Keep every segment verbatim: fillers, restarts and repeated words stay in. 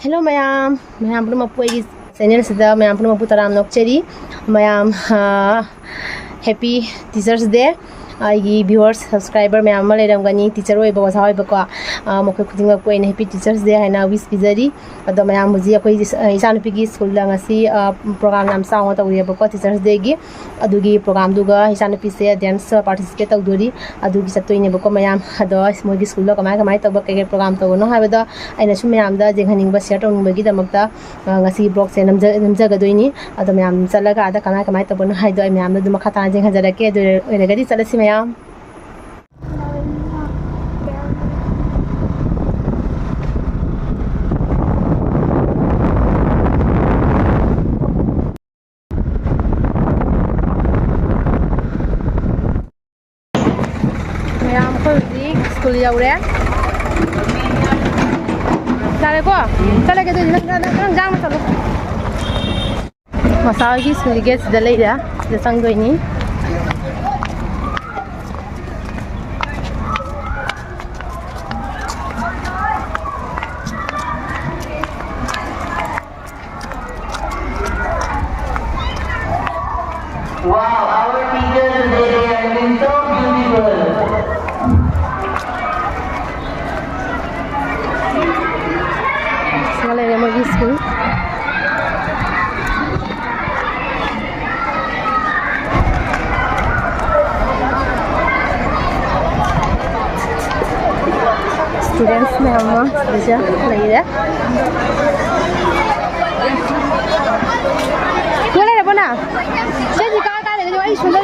Hello ꯃꯌꯥꯝ, ꯃꯌꯥꯝ ꯄꯨꯝꯅꯃꯛꯄꯨ ꯑꯩꯒꯤ channel ꯁꯤꯗ ꯃꯌꯥꯝ ꯄꯨꯝꯅꯃꯛꯄꯨ ꯇꯔꯥꯝꯅ ꯑꯣꯛꯆꯔꯤ꯫ ꯃꯌꯥꯝ, ꯑꯥ, Happy Teachers Day꯫ ꯑꯩꯒꯤ viewers, subscriber ꯃꯌꯥꯝ ꯑꯃ ꯂꯩꯔꯝꯒꯅꯤ, teacher ꯑꯣꯏꯕ, ꯑꯣꯖꯥ ꯑꯣꯏꯕꯀꯣ꯫ ꯑꯥ, ꯃꯈꯣꯏ ꯈꯨꯗꯤꯡꯃꯛꯄꯨ ꯑꯩꯅ Happy Teachers Day ꯍꯥꯏꯅ wish ꯄꯤꯖꯔꯤ꯫ ꯑꯗꯣ ꯃꯌꯥꯝ, ꯍꯧꯖꯤꯛ ꯑꯩꯈꯣꯏ ꯏꯆꯥꯅꯨꯄꯤꯒꯤ ꯁ꯭ꯀꯨꯜꯗ ꯉꯁꯤ, ꯑꯥ, program ꯌꯥꯝ ꯆꯥꯎꯅ ꯇꯧꯔꯤꯑꯕꯀꯣ Teachers Day ꯒꯤ꯫ ꯑꯗꯨꯒꯤ program ꯗꯨꯒ ꯏꯆꯥꯅꯨꯄꯤꯁꯦ dance participate ꯇꯧꯗꯣꯔꯤ꯫ ꯑꯗꯨꯒꯤ ꯆꯠꯇꯣꯏꯅꯦꯕꯀꯣ ꯃꯌꯥꯝ꯫ ꯑꯗꯣ ꯃꯣꯏꯒꯤ ꯁ꯭ꯀꯨꯜꯗ ꯀꯃꯥꯏ ꯀꯃꯥꯏ ꯇꯧꯕ, ꯀꯩ ꯀꯩ program ꯇꯧꯕꯅꯣ ꯍꯥꯏꯕꯗꯣ ꯑꯩꯅꯁꯨ ꯃꯌꯥꯝꯗ ꯌꯦꯡꯍꯟꯅꯤꯡꯕ, share ꯇꯧꯅꯤꯡꯕꯒꯤꯗꯃꯛꯇ, ꯑ, ꯉꯁꯤꯒꯤ vlog ꯁꯦ ꯅꯝꯖ-, ꯅꯝꯖꯒꯗꯣꯏꯅꯤ꯫ ꯑꯗꯣ ꯃꯌꯥꯝ ꯆꯠꯂꯒ ꯑꯥꯗ ꯀꯃꯥꯏ ꯀꯃꯥꯏ ꯇꯧꯕꯅꯣ ꯍꯥꯏꯗꯣ ꯑꯩ ꯃꯌꯥꯝꯗ ꯑꯗꯨꯝ ꯃꯈꯥ ꯇꯥꯅ ꯌꯦꯡꯍꯟꯖꯔꯛꯀꯦ꯫ ꯑꯗꯨ ꯑꯣꯏꯔꯒꯗꯤ ꯆꯠꯂꯁꯤ ꯃꯌꯥꯝ꯫ ꯃꯌꯥꯝ, ꯑꯩꯈꯣꯏ ꯍꯧꯖꯤꯛ ꯁ꯭ꯀꯨꯜ ꯌꯧꯔꯦ꯫ ꯌꯥꯔꯦꯀꯣ? ꯆꯠꯂꯒꯦ ꯑꯗꯨꯗꯤ, ꯅꯪ, ꯅꯪ, ꯅꯪ ꯌꯥꯡꯅ ꯆꯠꯂꯣ꯫ ꯃꯁꯥ ꯍꯣꯏꯒꯤ ꯁ꯭ꯀꯨꯜꯒꯤ gate ꯁꯤꯗ ꯂꯩꯔꯦ, ꯁꯤꯗ ꯆꯪꯗꯣꯏꯅꯤ꯫ Wow, our teachers today, they are looking so beautiful. ꯁꯤꯒ ꯂꯩꯔꯦ ꯃꯣꯏꯒꯤ ꯁ꯭ꯀꯨꯜ꯫ Students ꯃꯌꯥꯝ ꯑꯃ ꯁꯤꯗ ꯂꯩꯔꯦ꯫ ꯁꯤꯗ ꯂꯩꯔꯕꯣ ꯅꯪ? ꯁꯤꯗꯤ ꯀꯥ ꯀꯥ ꯂꯩꯒꯅꯤ? ꯑꯩ ꯁꯣꯝꯗ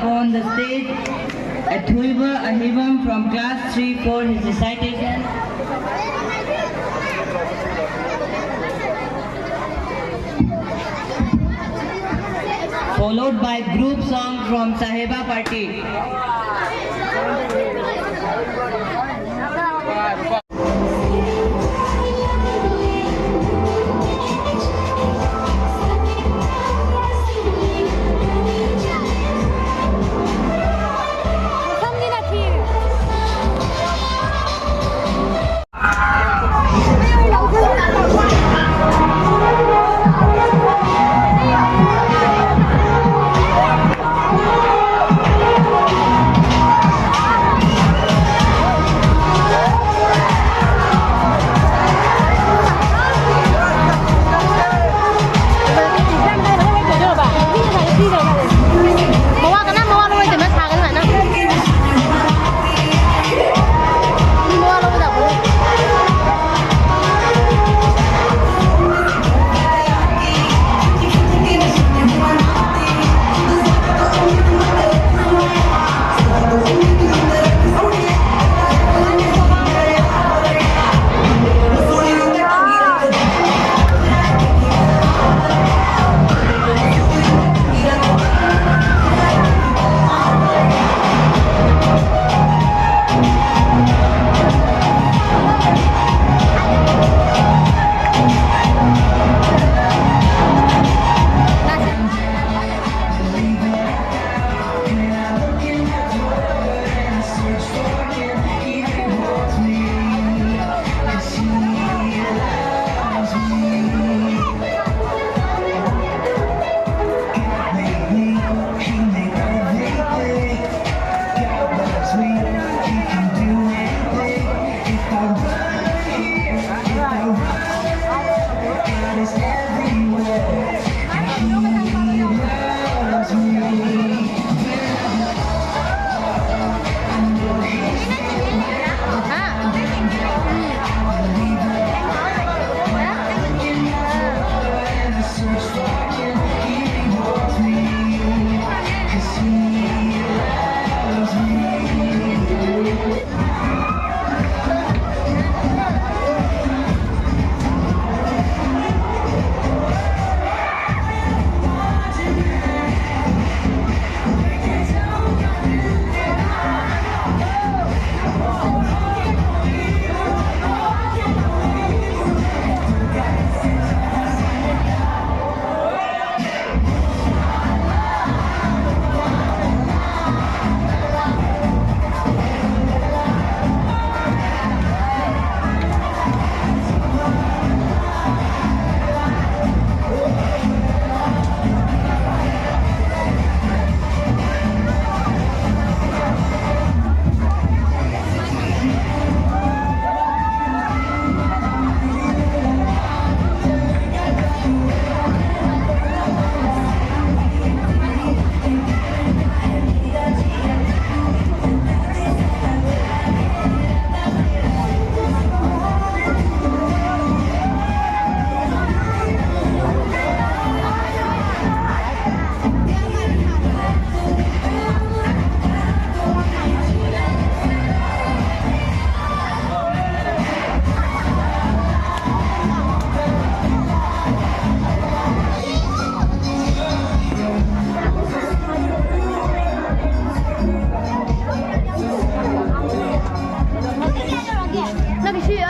On the stage, Athuiba Ahibam from class three four, his recitation. Followed by group song from Saheba party.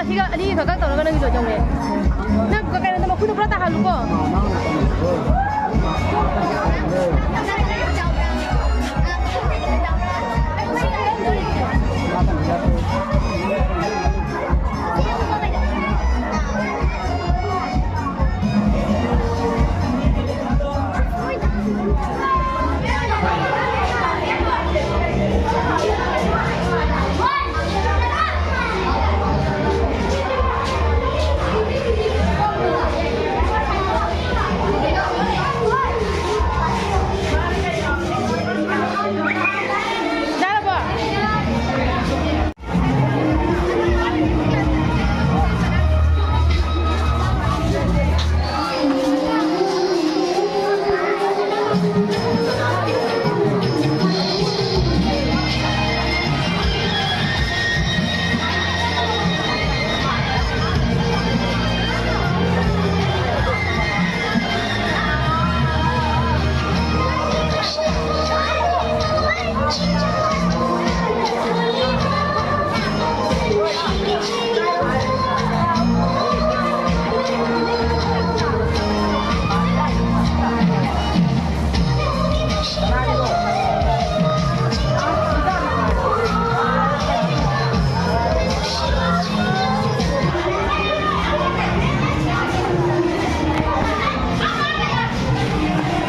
ꯁꯤꯒ ꯑꯅꯤ ꯈꯛ ꯇꯧꯔꯒ ꯅꯪꯒꯤꯁꯨ ꯌꯧꯔꯦ꯫ ꯅꯪ ꯀꯩꯅꯣꯗ ꯃꯈꯨꯠꯇꯣ ꯄꯨꯔꯥ ꯇꯥꯍꯜꯂꯨꯀꯣ꯫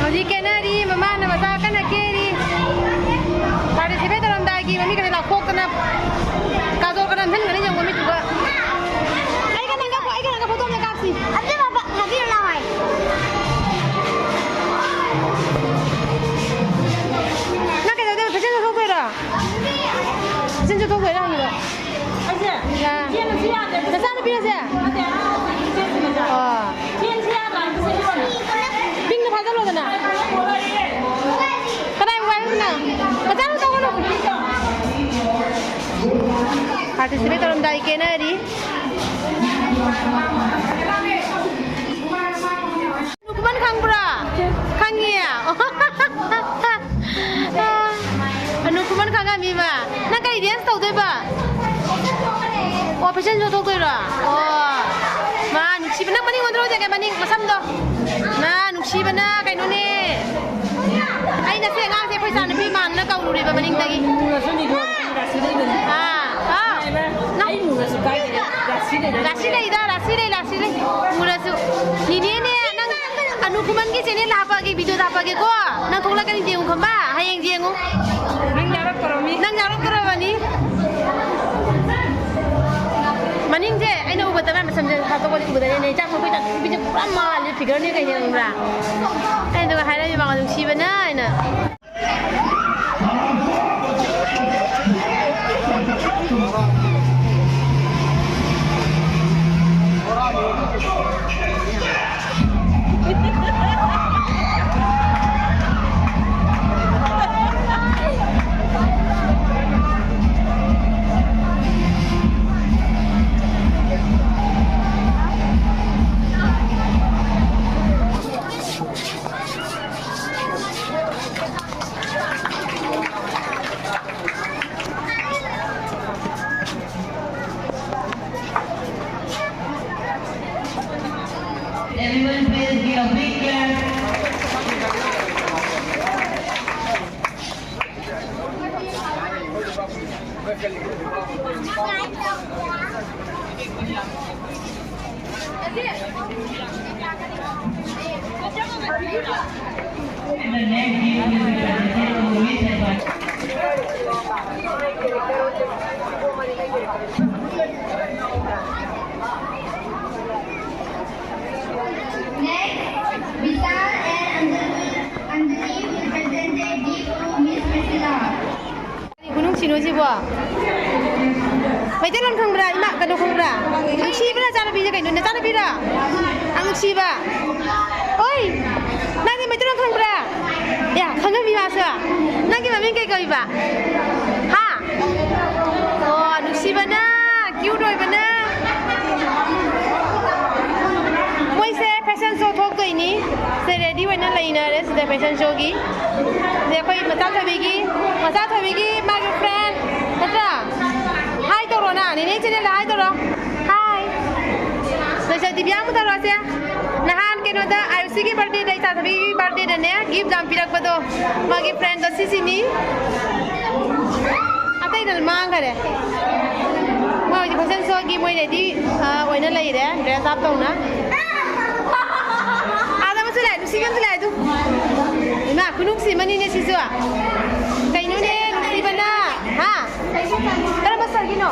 ꯍꯧꯖꯤꯛ ꯀꯦꯅꯔꯤ, ꯃꯃꯥꯅ ꯃꯆꯥ ꯀꯟꯅ ꯀꯦꯔꯤ꯫ Participate ꯇꯧꯔꯝꯗꯥꯏꯒꯤ ꯃꯃꯤꯠꯀꯁꯦ ꯂꯥꯎꯊꯣꯛꯇꯅ ꯀꯥꯖꯣꯜꯒ ꯅꯝꯁꯤꯟꯒꯅꯤ ꯌꯦꯡꯉꯣ ꯃꯤꯠꯇꯨꯒ꯫ ꯑꯩꯒ ꯅꯪꯒ, ꯑꯩꯒ ꯅꯪꯒ photo ꯑꯃ ꯀꯥꯞꯁꯤ꯫ ꯑꯗꯨ ꯃꯄꯥ-, ꯍꯥꯏꯕꯤꯔꯨ ꯂꯥꯎ ꯍꯥꯏ꯫ ꯅꯪ ꯀꯩꯗꯧꯗꯣꯏꯕ? Fashion show ꯊꯣꯛꯇꯣꯏꯔꯣ? Fashion show ꯊꯣꯛꯇꯣꯏꯔꯣ ꯍꯪꯉꯤꯕ? ꯑꯩꯁꯦ? ꯑꯥ꯫ ꯏꯆꯦꯅ ꯁꯤ ꯌꯥꯗꯦ꯫ ꯅꯆꯥꯅꯨꯄꯤꯔꯣ ꯁꯦ? ꯅꯠꯇꯦ, ꯑꯉꯥꯡꯁꯤꯡ ꯏꯆꯦꯁꯤꯡꯅ ꯆꯥ-, ꯑꯣ꯫ ꯆꯦꯟꯁꯤ ꯌꯥꯗ꯭ꯔꯥ? ꯄꯤꯡꯅ ꯐꯥꯖꯜꯂꯣꯗꯅ꯫ ꯀꯗꯥꯏ ꯋꯥꯏꯔꯨꯁꯤꯅ? ꯃꯆꯥꯅ ꯇꯧꯒꯅꯨ꯫ Participate ꯇꯧꯔꯝꯗꯥꯏ ꯀꯦꯅꯔꯤ꯫ ꯑꯅꯨꯀꯨꯃꯟ ꯈꯪꯕ꯭ꯔꯥ? ꯈꯪꯉꯤ꯫ ꯑꯅꯨꯀꯨꯃꯟ ꯈꯪꯉꯝꯃꯤꯕ꯫ ꯅꯪ ꯀꯔꯤ dance ꯇꯧꯗꯣꯏꯕ? ꯑꯣ, ꯏꯆꯟꯁꯨ ꯊꯣꯛꯇꯣꯏꯔꯣ? ꯑꯣ꯫ ꯃꯥ ꯅꯨꯡꯁꯤꯕ, ꯅꯪ ꯃꯅꯤꯡ ꯑꯣꯟꯊꯣꯔꯛꯑꯣ, ꯖꯒ ꯃꯅꯤꯡ, ꯃꯁꯝꯗꯣ꯫ ꯃꯥ ꯅꯨꯡꯁꯤꯕꯅ ꯀꯩꯅꯣꯅꯦ꯫ ꯑꯩꯅ ꯁꯤ ꯑꯉꯥꯡꯁꯦ ꯑꯩꯈꯣꯏ ꯏꯆꯥꯅꯨꯄꯤ ꯃꯥꯟꯅ ꯀꯧꯔꯨꯔꯦꯕ ꯃꯅꯤꯡꯗꯒꯤ꯫ ꯃꯨꯔꯁꯨ ꯅꯤꯒꯣ ꯔꯥꯁꯤ ꯂꯩꯕꯅꯤ꯫ ꯑꯥ, ꯑꯥ꯫ ꯅꯪ ꯑꯩ ꯃꯨꯔꯁꯨ ꯀꯥꯏꯗꯦ꯫ ꯔꯥꯁꯤ ꯂꯩꯕꯅꯤ꯫ ꯔꯥꯁꯤ ꯂꯩꯗ, ꯔꯥꯁꯤ ꯂꯩ, ꯔꯥꯁꯤ ꯂꯩ꯫ ꯃꯨꯔꯁꯨ꯫ ꯅꯤꯅꯦꯅꯦ, ꯅꯪ ꯑꯅꯨ ꯈꯨꯃꯟꯒꯤ ꯆꯦꯅꯦꯜ ꯍꯥꯞꯄꯛꯑꯒꯦ, ꯚꯤꯗꯤꯑꯣꯗ ꯍꯥꯞꯄꯛꯑꯒꯦꯀꯣ꯫ ꯅꯪ ꯊꯣꯛꯂꯛꯀꯅꯤ ꯌꯦꯡꯉꯨ ꯈꯪꯕ? ꯍꯌꯦꯡ ꯌꯦꯡꯉꯨ꯫ ꯅꯪ ꯌꯥꯎꯔꯛꯇꯣꯔꯕꯅꯤ꯫ ꯅꯪ ꯌꯥꯎꯔꯛꯇꯣꯔꯕꯅꯤ꯫ ꯃꯅꯤꯡꯁꯦ ꯑꯩꯅ ꯎꯕꯗ ꯃꯥꯏ ꯃꯁꯝꯁꯦ ꯍꯥꯞꯇꯣꯛꯄꯗꯤ ꯎꯕꯗꯅꯦ ꯏꯆꯥ ꯈꯣꯏ ꯆꯥꯛ ꯄꯤꯖ ꯄꯨꯔꯥ ꯃꯥꯜꯂꯦ, ꯐꯤꯒꯔꯅꯦ ꯀꯩꯅꯦ ꯈꯪꯕ꯭ꯔꯥ? ꯑꯩꯅ ꯑꯗꯨꯒ ꯍꯥꯏꯔꯝꯃꯤ ꯃꯉꯣꯟꯗ ꯅꯨꯡꯁꯤꯕꯅ ꯍꯥꯏꯅ꯫ Everyone, please give a big clap. Next, Vishal and Anjali, Anjali will present a gift to Miss Priscilla. ꯈꯨꯅꯨꯡꯁꯤꯅꯣ ꯁꯤꯕꯣ? ꯃꯩꯇꯩꯂꯣꯟ ꯈꯪꯕ꯭ꯔꯥ? ꯏꯃꯥ, ꯀꯩꯅꯣ ꯈꯪꯕ꯭ꯔꯥ? ꯅꯨꯡꯁꯤꯕ꯭ꯔꯥ ꯅꯆꯥꯅꯨꯄꯤꯁꯦ? ꯀꯩꯅꯣ ꯅꯆꯥꯅꯨꯄꯤꯔꯥ? ꯌꯥꯝ ꯅꯨꯡꯁꯤꯕ꯫ ꯑꯣꯏ! ꯅꯪꯗꯤ ꯃꯩꯇꯩꯂꯣꯟ ꯈꯪꯕ꯭ꯔꯥ? ꯌꯥ, ꯈꯪꯉꯝꯃꯤ ꯃꯥꯁꯨ꯫ ꯅꯪꯒꯤ ꯃꯃꯤꯡ ꯀꯩ ꯀꯧꯏꯕ? ꯍꯥ? ꯑꯣ, ꯅꯨꯡꯁꯤꯕꯅ, cute ꯑꯣꯏꯕꯅ꯫ ꯃꯣꯏꯁꯦ fashion show ꯊꯣꯛꯇꯣꯏꯅꯤ꯫ ꯁꯦ ready ꯑꯣꯏꯅ ꯂꯩꯅꯔꯦ ꯁꯤꯗ fashion showꯒꯤ꯫ ꯁꯤꯗ ꯑꯩꯈꯣꯏ ꯃꯆꯥ ꯊꯣꯏꯕꯤꯒꯤ, ꯃꯆꯥ ꯊꯣꯏꯕꯤꯒꯤ ꯃꯥꯒꯤ friend ꯅꯠꯇ꯭ꯔꯥ? Hi ꯇꯧꯔꯣ ꯅꯪ, ꯅꯦꯅꯦ channelꯗ hi ꯇꯧꯔꯣ꯫ Hi꯫ ꯂꯩꯁꯥ ꯗꯤꯕꯤꯌꯥ ꯑꯃꯨꯛ ꯇꯧꯔꯛꯑꯣꯁꯦ꯫ ꯅꯍꯥꯟ ꯀꯩꯅꯣꯗ ꯑꯥꯌꯨꯁꯤꯒꯤ birthdayꯗ, ꯏꯆꯥꯊꯕꯤꯒꯤ birthdayꯗꯅꯦ, gift ꯌꯥꯝ ꯄꯤꯔꯛꯄꯗꯣ, ꯃꯥꯒꯤ friendꯗꯣ ꯁꯤꯁꯤꯅꯤ꯫ ꯑꯇꯩꯗ ꯃꯥꯡꯈꯔꯦ꯫ ꯃꯣꯏ ꯍꯧꯖꯤꯛ fashion showꯒꯤ ꯃꯣꯏ ready, ꯑ, ꯑꯣꯏꯅ ꯂꯩꯔꯦ, dress up ꯇꯧꯅ꯫ ꯑꯥꯗ ꯑꯃꯁꯨ ꯂꯥꯛꯑꯦ, ꯅꯨꯡꯁꯤꯕ ꯑꯃꯁꯨ ꯂꯥꯛꯑꯦ ꯑꯗꯨ꯫ ꯏꯃꯥ, ꯈꯨꯅꯨꯡꯁꯤ ꯑꯃꯅꯤꯅꯦ ꯁꯤꯁꯨ꯫ ꯀꯩꯅꯣꯅꯦ, ꯅꯨꯡꯁꯤꯕꯅ꯫ ꯍꯥ? ꯀꯔꯝꯕ ꯁꯥꯔꯒꯤꯅꯣ?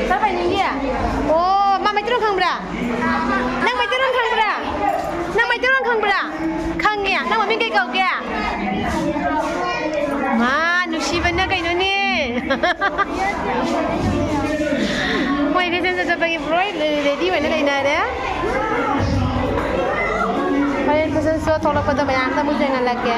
ꯁꯥꯔ ꯄꯥꯏꯅꯤꯡꯒꯤ? ꯑꯣ, ꯃꯥ ꯃꯩꯇꯩꯂꯣꯟ ꯈꯪꯕ꯭ꯔꯥ? ꯅꯪ ꯃꯩꯇꯩꯂꯣꯟ ꯈꯪꯕ꯭ꯔꯥ? ꯅꯪ ꯃꯩꯇꯩꯂꯣꯟ ꯈꯪꯕ꯭ꯔꯥ? ꯈꯪꯉꯦ꯫ ꯅꯪ ꯃꯃꯤꯡ ꯀꯩ ꯀꯧꯒꯦ? ꯃꯥ, ꯅꯨꯡꯁꯤꯕꯅ ꯀꯩꯅꯣꯅꯦ꯫ ꯃꯣꯏ fashion show ꯆꯠꯄꯒꯤ ꯂꯣꯏ ready ꯑꯣꯏꯅ ꯂꯩꯅꯔꯦ꯫ ꯍꯣꯔꯦꯟ fashion show ꯊꯣꯛꯂꯛꯄꯗ ꯃꯌꯥꯝꯗ ꯑꯃꯨꯛ ꯌꯦꯡꯍꯜꯂꯛꯀꯦ꯫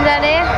ꯌꯥꯔꯦ꯫